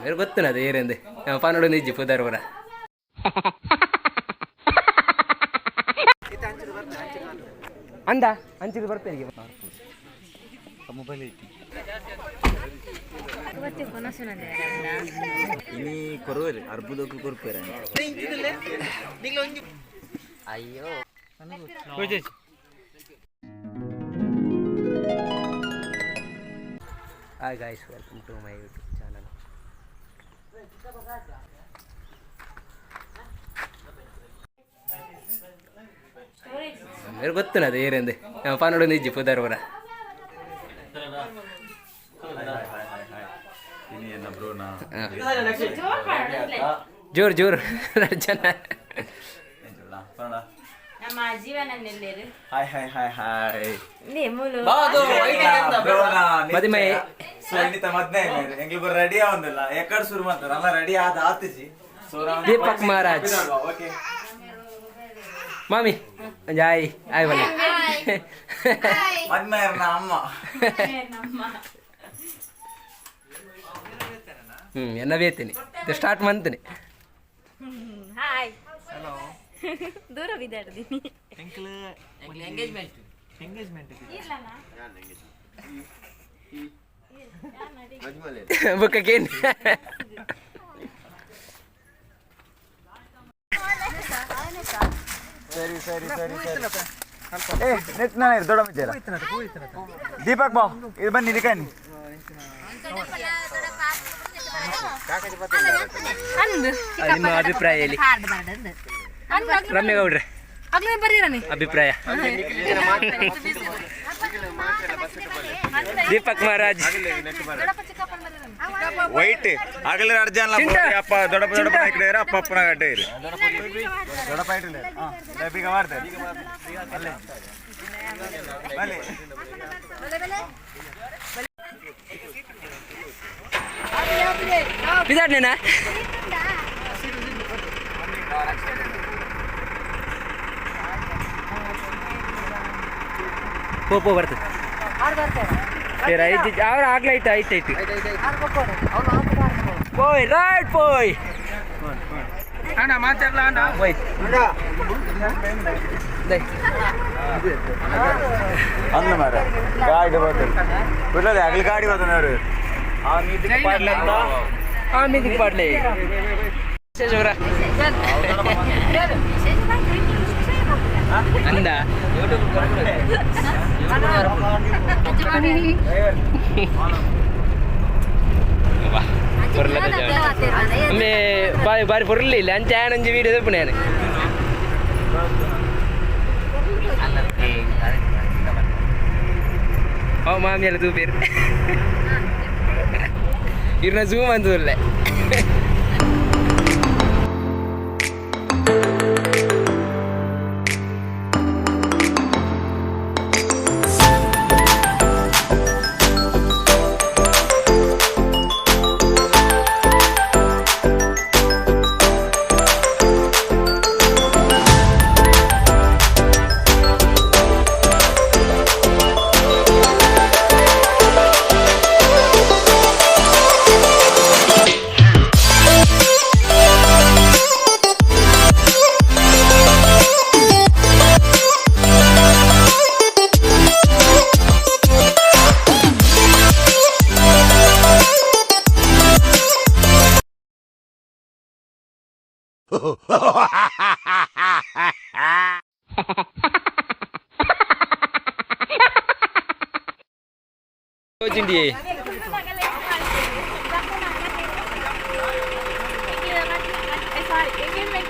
ಮೇರೆ ಗೊತ್ತುನದು ಏರೆಂದು ಪನೊಡು ನಿಜ್ಜಿ ಪುದರ್ ಪೂರ. ಅಂದ ಅಂಚಿಗೆ ಬರ್ತೇನೆ. ಇನಿ ಕೊರುವೆರ್ ಅರ್ಬುದಕ್ಕೂ ಕೊರ್ಪೇರ. Hi guys, welcome to my YouTube channel. ಮೇರೆ ಗೊತ್ತುನದು ಏರೆಂದು ಪನೊಡು ನಿಜ್ಜಿ ಪುದರ್ ಪೂರ. ಇನಿ ಎನ್ನ ಬ್ರೋನಾ. ಜೋರು ಜೋರು ಜನ. ನಮ್ಮ ಜೀವನನೆಲ್ಲೇರು. Hi hi hi hi. ನೇ ಮೂಲು. ಮದಿಮೈ. ಸೊ ಇನ್ನಿತ ಮದ್ನೆ ಎಂಗ್ಲು ಬರ ರೆಡಿ ಆವಂದಿಲ್ಲ, ಎಕ್ಕಡ್ ಶುರು ಮಾಡ್ತಾರೆ ಅಲ್ಲ, ರೆಡಿ ಆದ ಆತಿಜಿ. ಸೊ ದೀಪಕ್ ಮಹಾರಾಜ್. ಓಕೆ. ಮಾಮಿ ಜಾಯ್ ಆಯ್ ಬಲ್ಲ. ಮದ್ಮೆಯರ್ನ ಅಮ್ಮ. ನಮ್ಮ ಹ್ಞೂ ಎನ್ನ ಬೇತೀನಿ, ಸ್ಟಾರ್ಟ್ ಮಂತೀನಿ. ಹಾಯ್, ದೂರ ಬಿದ್ದಾಡ್ದೀನಿ. ಬುಕ್ಕಕ್ಕೇನು? ಸರಿ ಸರಿ ಸರಿ ಸರಿ. ಏ ನೆಟ್ ನಾನು ದೊಡ್ಡ ಮಜ್ಜೆ. ದೀಪಕ್ ಬಾ, ಇದು ಬನ್ನಿ ಇದಕ್ಕೆ. ನಿಮ್ಮ ಅಭಿಪ್ರಾಯ ಹೇಳಿ ರಮ್ಯ ಗೌಡ್ರೆ, ಅಭಿಪ್ರಾಯ. ದೀಪಕ್ ಮಹಾರಾಜ್. ವೈಟ್ ಆಗಲೇ ಅರ್ಜನ್. ಚಿಂಟ. ಅಪ್ಪ ದೊಡ್ಡಪ್ಪ ದೊಡ್ಡಪ್ಪ ಈ ಕಡೆ ಇರು, ಅಪ್ಪ ಅಪ್ಪನ ಗಡ್ಡೆ ಇರು. ದೊಡ್ಡಪ್ಪ ಇಟ್ಟಿಲ್ಲ ಬೀಗ ಮಾಡ್ತಾರೆ ಅಲ್ಲೇ ಬಲೆ. ಬಿದಾಡ್ನೇನಾ? ಪೋ ಪೋ ಬರ್ತದೆ. ಸರಿ, ಐದು ಅವ್ರು ಆಗ್ಲೈತೆ. ಐತೆ ಐತಿ. ಪೋಯ್ ರೈಟ್ ಪೋಯ್ ಪೋಯ್. ದೈ. ಅಂದ ಮಾರ ಗಾಡಿ ಬರ್ತದೆ ಬಿಡ್ಲದೆ ಆಗಲಿ ಗಾಡಿ ಬರ್ತದೆ ಅವರು ಆ ಮೀಟಿಂಗ್ ಪಾಡ್ಲೆ ಅಂತ. ಆ ಮೀಟಿಂಗ್ ಪಾಡ್ಲೆ ವಿಶೇಷ ಅಂದ. ಒಮ್ಮೆ ಬಾರಿ ಬಾರಿ ಪೊರ್ಲಿಲ್ಲ ಇಲ್ಲ ಅಂಚೆ ಆನಂಜಿ ವೀಡಿಯೋ ತಪ್ಪು ನಾನು. ಓ ಮಾಮಿ ಎಲ್ಲ ತೂಪೇರು ಇರ್ನ ಝೂಮ್ ಅಂತಲ್ಲ. ಚಿಂಡಿ. ಸಾರಿ, ಎಂಗೇಜ್ಮೆಂಟ್.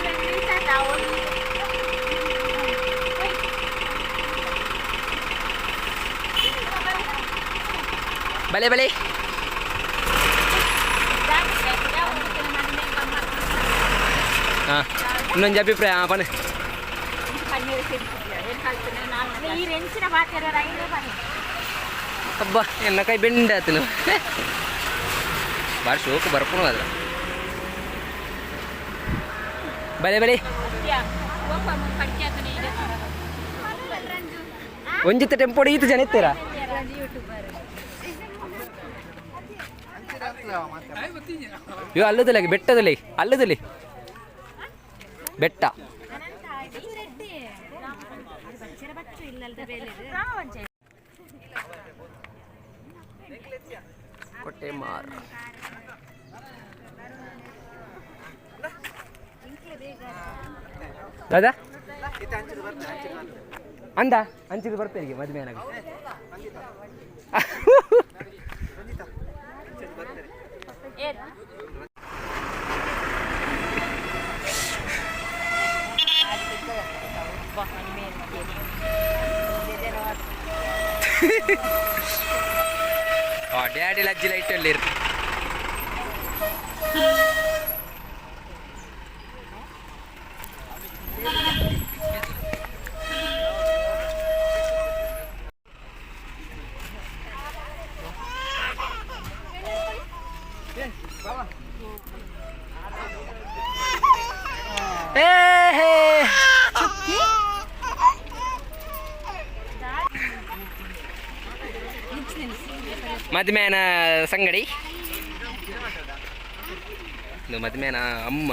ಬಲೆ ಬಲೆ. ಹಾಂ, ಇನ್ನೊಂದು ಅಭಿಪ್ರಾಯ ಹಾಂ ಪಣ. ಈ ರೆಂಚಿನ ಬಾತ್ಯಾರ ರೈಲೇ ಬನ್ನಿ. ಅಬ್ಬ, ಎನ್ನ ಕೈ ಬೆಂಡ ಆತನು. ಭಾಳ ಶೋಕು ಬರ್ಪುನು ಅದ್ರ. ಬಲೆ ಬಲೆ. ಒಂಜಿತ್ತ ಟೆಂಪೋಡಿ ಈತ ಜನ ಇತ್ತೀರಾ? ಅಯ್ಯೋ, ಅಲ್ಲದಲ್ಲ, ಬೆಟ್ಟದಲ್ಲಿ ಅಲ್ಲದಲ್ಲಿ ಬೆಟ್ಟ. ಕೊಟ್ಟೆಮಾರ್. ದಾದಾ ಅಂದ ಅಂಚಿದ ಬರ್ಪೇರಿಗೆ ಮದುವೆ. ಏರ್. ಡ್ಯಾಡಿ ಲಜ್ಜಿ ಲೈಟ್ ಅಲ್ಲಿ. ಏ ಹೇ. ಮದ್ಮೇನ ಸಂಗಡಿ, ಇದು ಮದ್ಮೇನ ಅಮ್ಮ.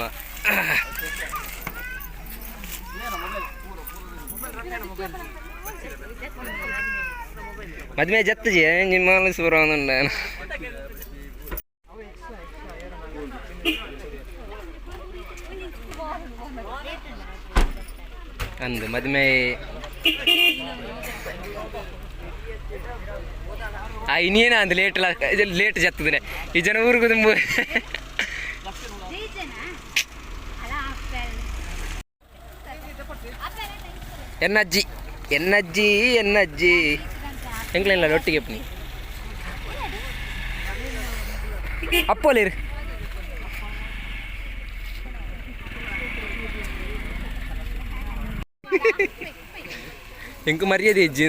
ಮದ್ಮೆ ಜತ್ತಜಿ ನಿಮ್ಮ ಸುರ. ಅಂದು ಮದ್ಮೆ ಆ ಇನ್ನೇನ ಅಂದ್ ಲೇಟ್ ಲೇಟ್ ಜತ್ತದನೆ ಈ ಜನ ಊರಿಗೆ ತುಂಬ. ಎನ್ನಜ್ಜಿ, ಎನ್ನಜ್ಜಿ, ಎನ್ನಜ್ಜಿ ಎಂಗ್ಲಿಲ್ಲ ಒಟ್ಟಿಗೆ ಪುನಿ ಅಪ್ಪೋಲಿರು. ಎಂಕು ಮರ್ಯಾದೆ ಅಜ್ಜಿ.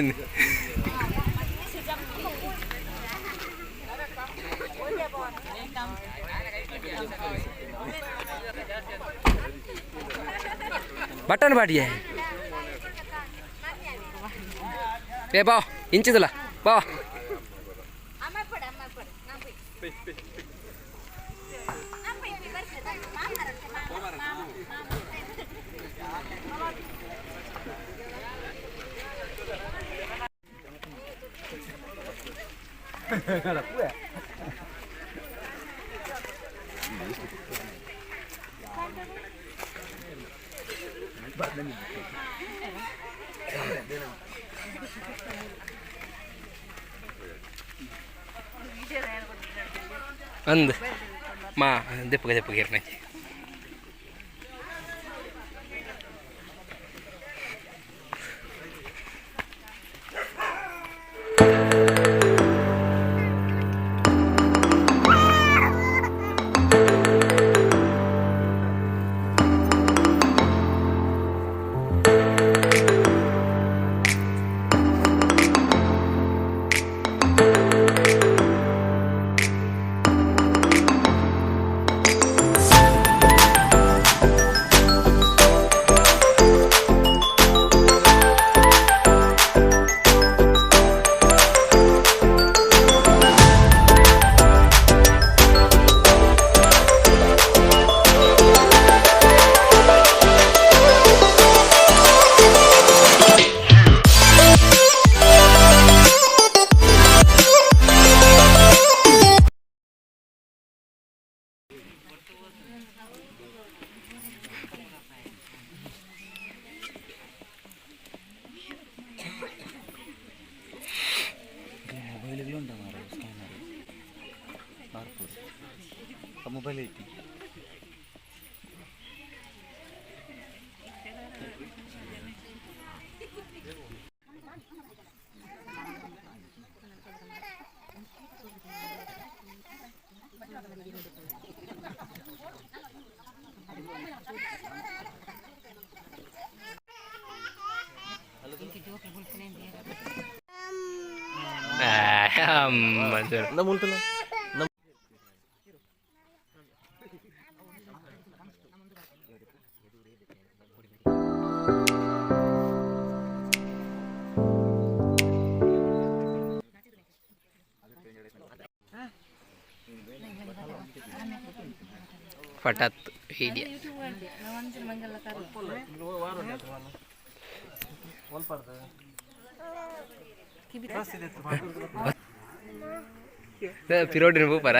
ಬಟನ್ ಬಾಡಿಯೇ. ಏ ಬಾ, ಇಂಚಿದಲ್ಲ ಬಾ. ಅಂದ್ ಮಾ ದೆಪ್ಪಗ ದೆಪ್ಪಗ ಇರ್ನ. ಮೊಬೈಲ್ಗಳು ಉಂಟು ಮಾರ್ರೆ, ಸ್ಕ್ಯಾನರ್ ಬಾರ್ಕೋಡ್ ಆ ಮೊಬೈಲ್ ಐತಿ. ಪಟತ್ ವಿಡಿಯೋ. ಪಿರೋಡಿನ ಪೂಪರ.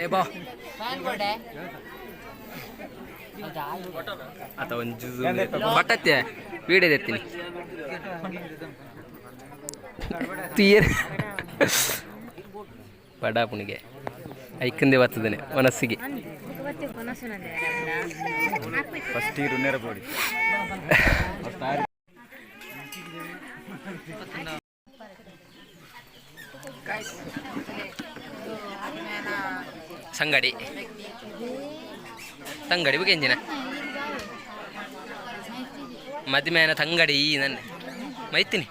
ಏ ಬಾ. ಆತ ಒಂಜಿ ಬಟ್ಟತ್ತೆ ವೀಡಿಯೋ ಎತ್ತೀನಿ ತೀರ್ ಬಡ ಪುಣಿಗೆ ಐಕಂದೆ ಬರ್ತದೇನೆ ಮನಸ್ಸಿಗೆ. ಫಸ್ಟ್ ಇರು ನೇರ ಪೋಡಿ. ಸಂಗಡಿ ತಂಗಡಿ ಬುಕ್ ಎಂಜಿನ ಮದಿಮೆನ ತಂಗಡಿ ನನ್ನ ಮೈತಿನಿ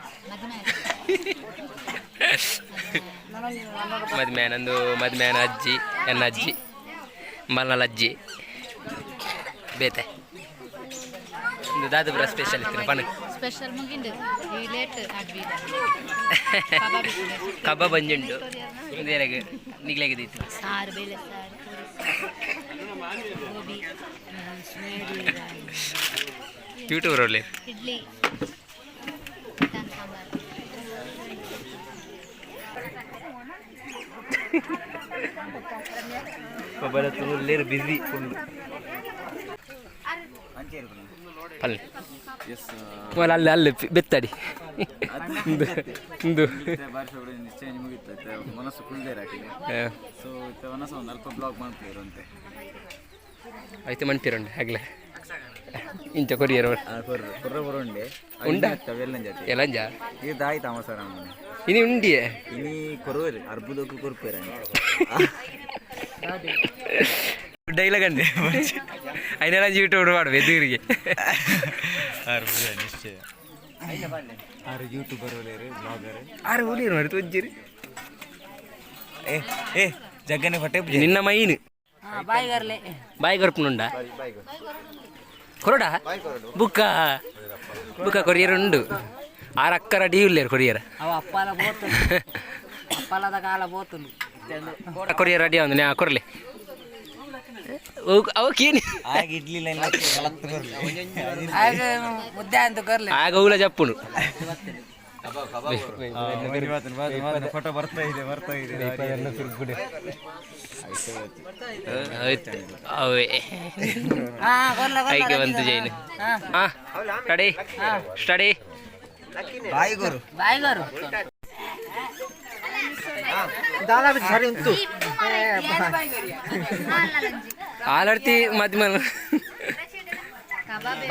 ಮದಿಮೆನಂದು ಮದಿಮೆನ ಅಜ್ಜಿ ಎನ್ನ ಅಜ್ಜಿ ಮಲ್ನಲ ಅಜ್ಜಿ ಬೇತೆ ಇಂದು ದಾದಪುರ ಸ್ಪೆಷಲ್ ಇತ್ತು ಪಣ. ಸ್ಪೆಷಲ್ ಮುಗಿಂಡು ಈ ಲೇಟ್ ಅಡ್ವಿ. ಕಬಾಬ್ ಬಂಜುಂಡು ಇಂದೇನಾಗ ನಿಗ್ಲೇಗಿದೆ ಇತ್ತು. ಸಾರು, ಬೇಳೆ ಸಾರು, ಪೂರಿ, ಗೋಬಿ. ಯೂಟ್ಯೂಬರ್ ಒಳ್ಳೆ. ಇಡ್ಲಿ, ಮಟನ್ ಸಾಂಬಾರು. ಒಬ್ಬರ ತುಳುಲೇರು ಬಿಸಿ ಫುಲ್. ಪಲ್ಲೆ ಮೊಲ ಅಲ್ಲಿ ಅಲ್ಲಿ ಬೆತ್ತಡಿ ಇಂದು. ನಿಶ್ಚಯ ಮುಗಿತೈತೆ, ಮನಸ್ಸು ಕುಳ್ದೇರ್ ಹಾಕಿದೆ. ಸೊ ಇತ್ತೆ ಮನಸ್ಸು ಒಂದು ಅಲ್ಪ ಬ್ಲಾಗ್ ಮಾಡ್ತಿರುವಂತೆ. ಆಯ್ತು, ಮಣ್ಪಿರಂಡೆ ಆಗ್ಲೇ ಇಂಚ ಕೊರಿಯರ್. ಕೊರ್ರ ಕೊರ್ರ ಬರುಂಡೆ. ಉಂಡ? ಅವೆಲ್ಲ ಜಾತಿ. ಎಲಂಜ. ಇದು ಆಯ್ತು ಅಮ್ಮ ಸರ್ ಅಮ್ಮನೆ. ಇನಿ ಉಂಡಿಯೇ? ಇನಿ ಕೊರುವೆರ್ ಅರ್ಬುದಕ್ಕೂ ಕೊರ್ಪೇರ. ಡೈಲಾಗ್ ಅಂದೆ ಐನೆಲ್ಲ ಯೂಟ್ಯೂಬ್ ಮಾಡುವೆ ಎದುರಿಗೆ. ಅರ್ಬುದ ನಿಶ್ಚಯ ಆರು ಯೂಟ್ಯೂಬರ್ ಒಳ್ಳೆಯರು, ಬ್ಲಾಗರ್. ಆರು ಊರಿರು ಮಾಡಿ ತುಜ್ಜಿರಿ. ಏ ಏ ಜಗ್ಗನೆ ಹೊಟ್ಟೆ. ನಿನ್ನ ಮೈನ್ ಬಾಯಿ ಕೊರ್ಪುನುಂಡ ಕೊರಡ ಬುಕ್ಕ ಬುಕ್ಕ ಕೊರಿಯರ್ ಉಂಡು. ಆರು ಅಕ್ಕರ ಡಿ ಉಲ್ಲೇರು ಕೊರಿಯರ್. ಅವ ಅಪ್ಪಾಲ ಬೋತುಂಡು, ಅಪ್ಪಾಲದ ಕಾಲ ಬೋತುಂಡು. ಕೊರಿಯರ್ ರೆಡಿ ಒಂದು ನಾ ಕೊರ್ಲಿ ಅವು ಕೀನಿ. ಆಗ ಇಡ್ಲಿ ಲೈನ್. ಆಗ ಮುದ್ದೆ ಅಂತ ಕೊರ್ಲೆ. ಆಗ ಉಲ ಜಪ್ಪುನು. ಫೋಟೋ ಬರ್ತಾ ಇದೆ, ಬರ್ತಾ ಇದೆ. ಆಯ್ತು ಅವೇ. ಹಾ, ಕೊರ್ಲ ಕೊರ್ಲ. ಐಕೆ ಬಂತು ಜೈನ್. ಹಾ, ಸ್ಟಡಿ ಸ್ಟಡಿ. ಬಾಯಿಗೋರು. ಬಾಯಿಗಾರು. ಆಲರ್ತಿ ಮಧ್ಯ. ಕಬಾಬ್.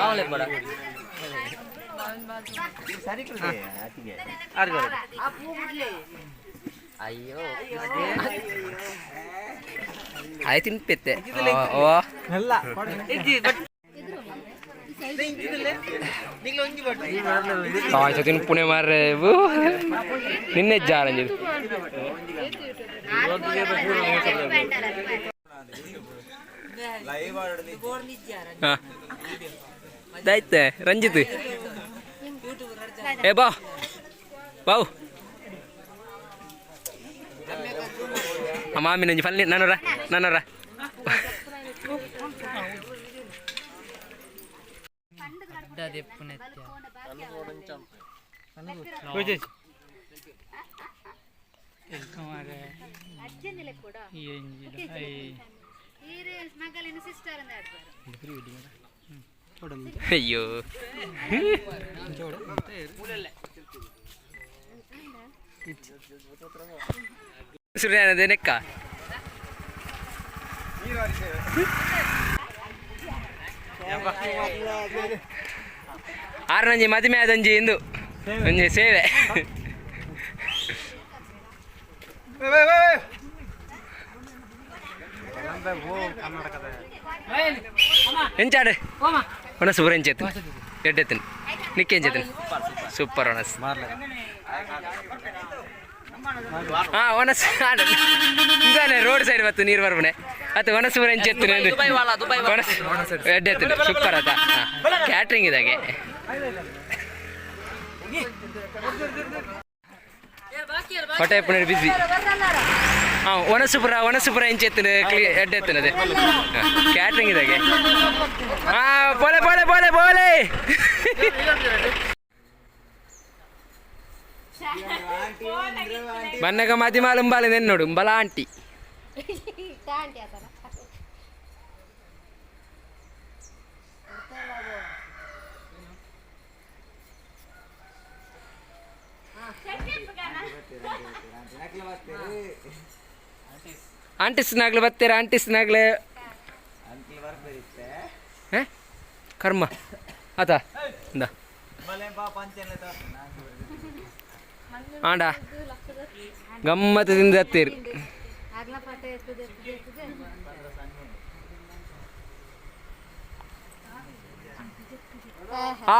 ಆಯ್ತು, ತಿನ್ಪೆತ್ತೆ ಓ. ಆಯ್ತು, ತಿನ್ಪುಣೆ ಮಾರ್ರೆ. ನಿನ್ನೆ ಜಾರಂಜಿ. ಹಾ, ಆಯ್ತೆ ರಂಜಿತ್. ಏ ಬಾ ಬಾವು ಮಾಮಿ ನಂಜಿ ಫಲ್ಲಿ ನಾನೂರ ನಾನೂರ. ಸಿಸ್ಟರ್. ಅಯ್ಯೋ. ಸೂರ್ಯನದೇ ನೆಕ್ಕ. ಆರು ನಂಜಿ ಮದಿಮೆ ಆದಂಜಿ ಇಂದು ಒಂಜಿ ಸೇವೆ. ಎಂಚಾಡು ಒಣಸು ಪೂರ ಎಂಚೆತ್ತನ ಎಡ್ಡೆತ್ತನ ನಿಕ್ಕೆ ಎಂಚೆತ್ತನ ಸೂಪರ್ ಒಣಸ್. ಹಾ, ಒಣಸ್ ಇಂದಾನೆ ರೋಡ್ ಸೈಡ್ ಬತ್ತು ನೀರು ಬರ್ಬನೆ ಅತ್ತ ಒಣಸು ಪೂರ ಎಂಚೆತ್ತನ ಒಣಸ್ ಎಡ್ಡೆತ್ತನ ಸೂಪರ್ ಆತ. ಕ್ಯಾಟ್ರಿಂಗ್ ಇದಾಗೆ ಹೊಟ್ಟೆ ಪುನರ್ ಬಿಸಿ. ಹಾಂ, ಒಣಸುಪುರ ಒಣಸುಪುರ ಇಂಚೆತ್ತನ ಕ್ಲೀ ಎಡ್ಡೆತ್ತನದೆ ಕ್ಯಾಟ್ರಿಂಗ್ ಇದಾಗೆ. ಹಾಂ, ಬೋಲೆ ಬೋಲೆ ಬೋಲೆ ಬೋಲೆ. ಬನ್ನಗ ಮದಿಮಾಲ್ ಉಂಬಾಲೆ ನೆನ್ನೋಡು ಉಂಬಲ ಆಂಟಿ. ಆಂಟಿ ಆತಲ್ಲ. ಆಂಟಿಸ್ ನಾಗ್ಲೆ ಬತ್ತೀರ ಆಂಟಿಸ್ ನಾಗ್ಲೆ ಹೇ ಕರ್ಮ ಆತ ಇಂದ ಆಂಡ ಗಮ್ಮತ್ತದಿಂದ ಹತ್ತೀರಿ. ಆಗ್ಲ ಪಾಠ ಎತ್ತುದು ಎತ್ತುದು ಎತ್ತುದು. ಆ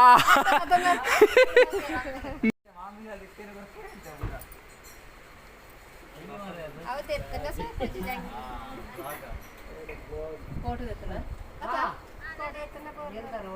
ಅವು ಎತ್ತಲ್ಲ ಸಾಕು. ಕೋಟು ಎತ್ತಲ್ಲ, ಕೋಟು ಎತ್ತಲ್ಲ.